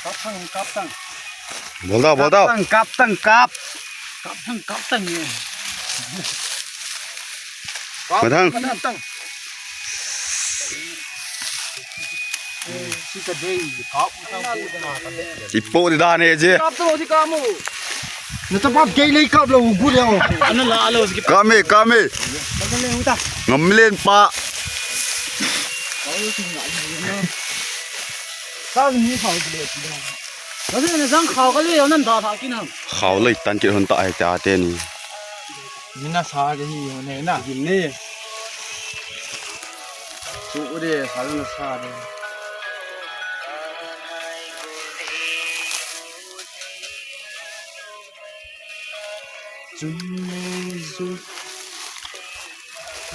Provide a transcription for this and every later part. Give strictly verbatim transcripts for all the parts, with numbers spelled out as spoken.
Kap tang, kap tang. Bol tang, bol tang. Kap tang, kap tang, kap. Kap tang, kap tang ye. Kap tang. Kap tang. Ipo di dan e je. Kap tang, di kamu. Na tapat gay lay kap lo, gu leo. Ano la, alo, sige. Kame, kame. Ngam len pa. Sang ni khao le. Kasi na sang khao ka le, nan da tha kin ham. Khao lei tan kit hon ta ai ta te ni. Ni na sa ke hi hon ne na. Gin ne. Chu u de, sa na sa de.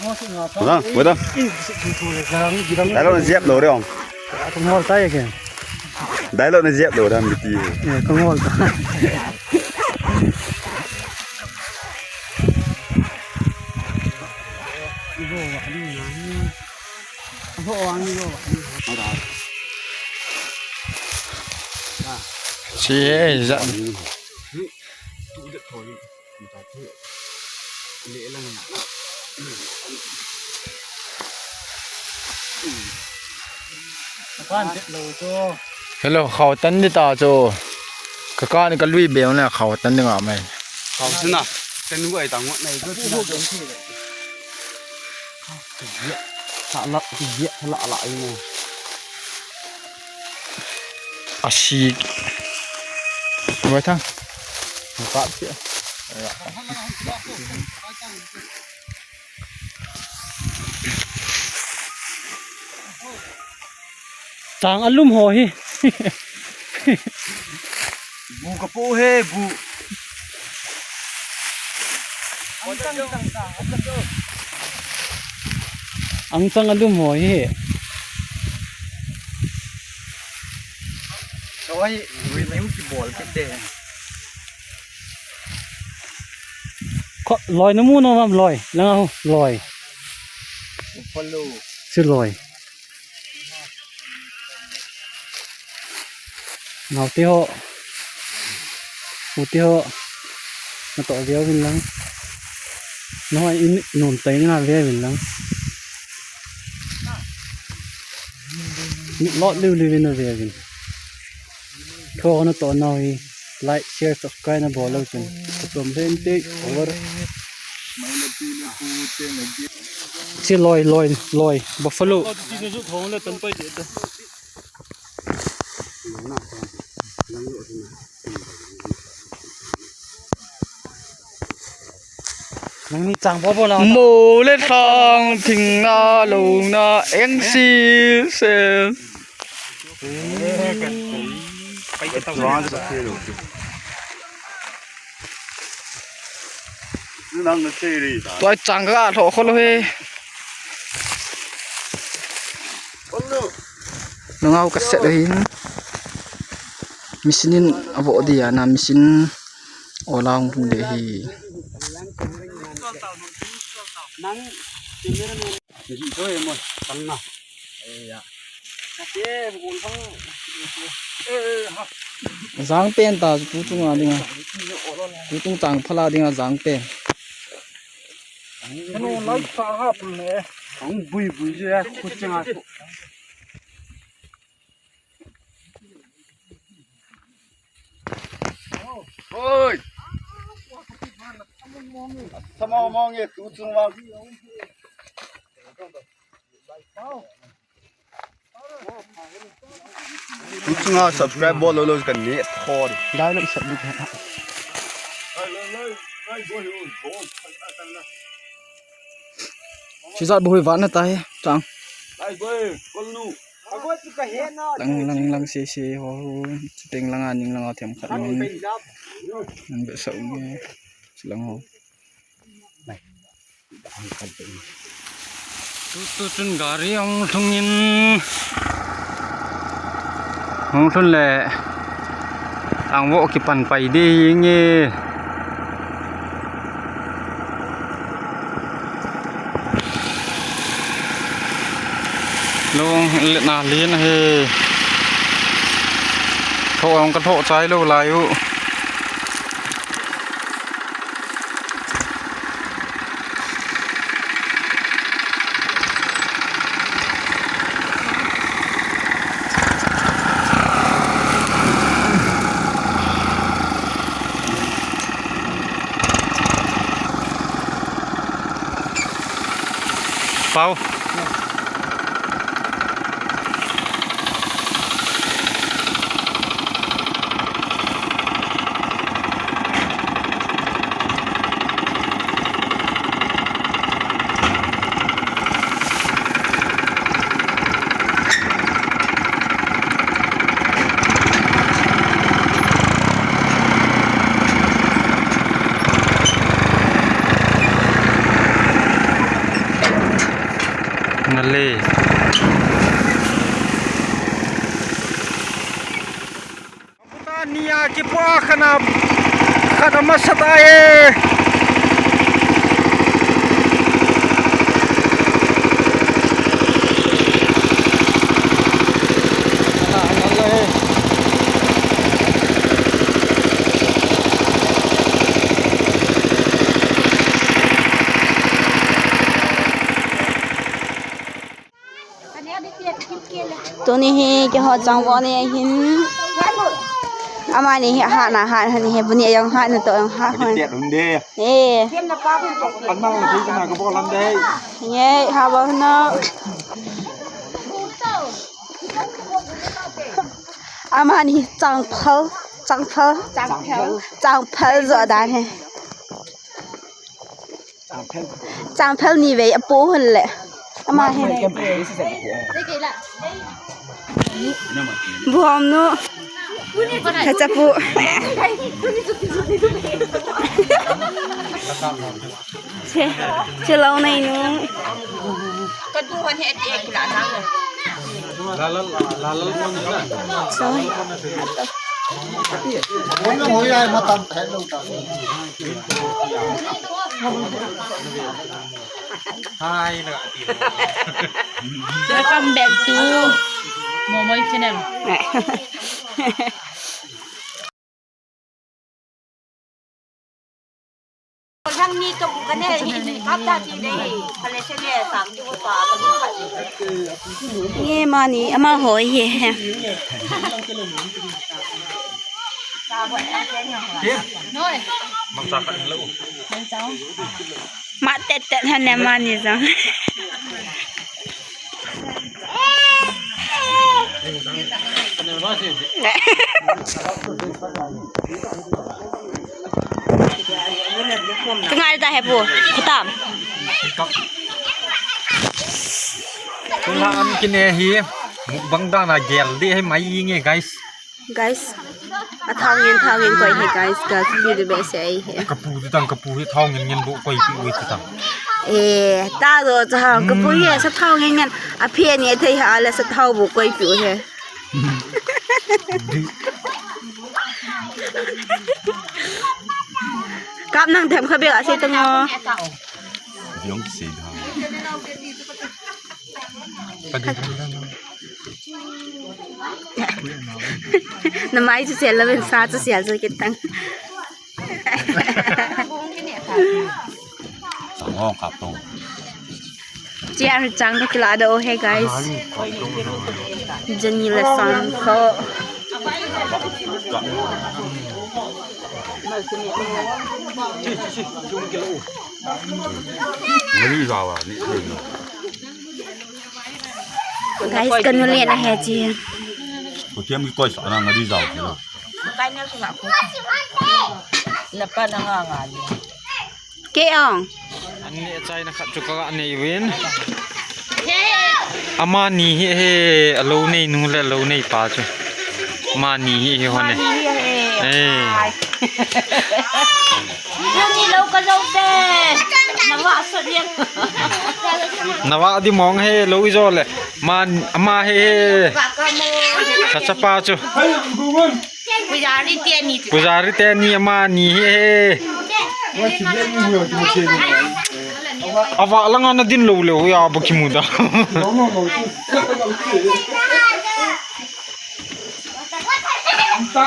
Wait lang, wait lang. Dai lou na jep lou re ong. Dai lou na jep lou re ong, miti. Che, ja. Hello, khao tan di ta chu. Ka ka ni ka lui be na khao tan di nga mai. Khao sina. Kan wai ta ngot nai. Sa la, sa la, la, la. Asi. Wai thang. Ka sia. Chang alum ho hi. Bu ka pu he, bu. Ang chang alum ho hi. Oi, review ki bol kit de. Kho, loi na mu nom am loi. Langa hu, loi. Follow. Si loi. Nau te ho. U te ho. Na to veo vin lang. Na ho in nom tai na veo vin lang. Lot liu liu vin na veo vin. Tho na to nau hi like, share, subscribe na bol lou chun. Ka chom le in take over. Si loi, loi, loi. Buffalo. Nangni chang bo bo na. Mo le thang thing na lo na eng si se. Tua chang ka tho kho lo he. Nungau ka set ahin. Machine in avo dia na machine ola hung pung de hi. Jang pen ta tu chunga dinga. Tu chung chang phala dinga jang pen. Ano lai sa ha pun ne. Ang bui bui je khu changa. Oi. Sama mong e tu chung wa. Tu chunga subscribe bol lou lou kan ni thor. Dai lou sub ni. Sijat bu hui van na ta he chang. Lang lang lang se se ho ho. Chiteng langa ning langa them khat min. Nang be sa um. Silang ho. Tu, tu chun gari hung lhung in, hung lhun le, ang vo kipan pai di nge. Lung le na lin he. Thoh jong ka thoh chai lou lai u. Pau. Nale. Bhutan nia kipu a khat a, khat a masa tai e. Tuni hi keiho changvon ahin. Amani hi ahatna hat hon ahi, bu ni jong hatna toh jong hat hon. Kitet hon de. Eh. Anang na thei kana ka bol hon de. Nge, ha ba hon. Amani changphal, changphal. Changphal. Changphal jo dan ahi. Changphal ni vei apo hon le. Ama hi. Bu hom nu. Ka chapu. Che, che lou nei nu. Sorry. Hi, welcome back to Momoi channel. Nge mani, amaho hi he. Ma tet tet hon ne mani jong. Tungai ta he pu. Khutam. Tuna an kine hi mukbang dan a gel di hi mai nge guys. Guys, athao ngen, thao ngen koi hi guys, ka video behseh ahi. Ka pu di tang ka pu hi thao ngen ngen bu koi pi ui ti tang. Eh, ta do cha ha, ka pu hi sa thao ngen ngen. A phe ni thei ha le sa thao bu koi pi u he. Kap nang them kha be a se tang o. Yong se da. Ka di. Na mai chu sel la ben sa chu sel chu kitang. Chang hong kap tong. Chia chang ka kila da o he guys. Jani la sang ko. Ngari jawa ni. Guys, kanu le na he chi. Ko tiam ki koi sa na ngari jaw. Kai na sa ko. Na pa na nga nga ni. Ke ong. An ne chai na khat chu ka nei vin. Amani hi he, alou nei nu le alou nei pa chu. Amani hi he hon e. Amani hi he. Eh. Ai. Ni lou ka lou te. Na va sot yang. Na va di mong he lou i jo le. Ma, ama he he. Ka chapa chu. Pujari te ni chu. Pujari te ni amani hi he. Ava langa na din lou leu ya ba kimu da. No, no, no. Tua An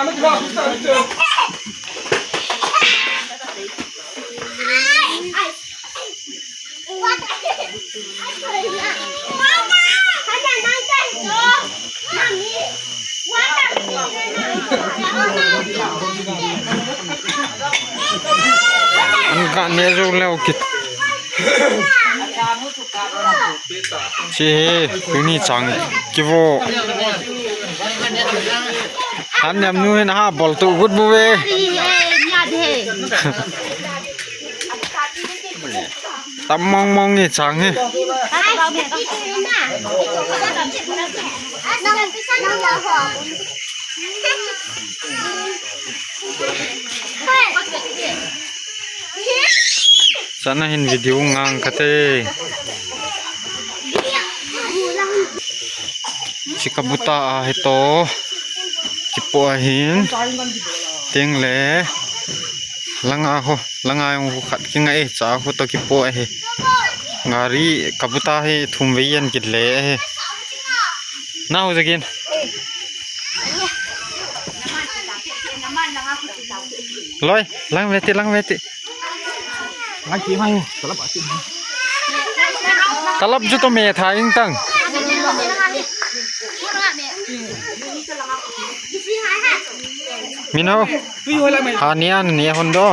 ka ne zo leo kit. Chi hi, tuni chang kivo. Han nem nu hin ha bol tu gut bu ve. Tam mong mong ni chang hi. Sana hin video ngang kate. Chika buta a hito. Kipo ahin. Ting le. Langa ho, langa jong ho khat kingai cha ho to kipo ahi. Gari kabuta hi thum vei an kit le ahi. Na ho jagin. Loi, lang veti, lang veti. Talap ju to me tha ing tang. Min ho. Ha ni an ni hon do.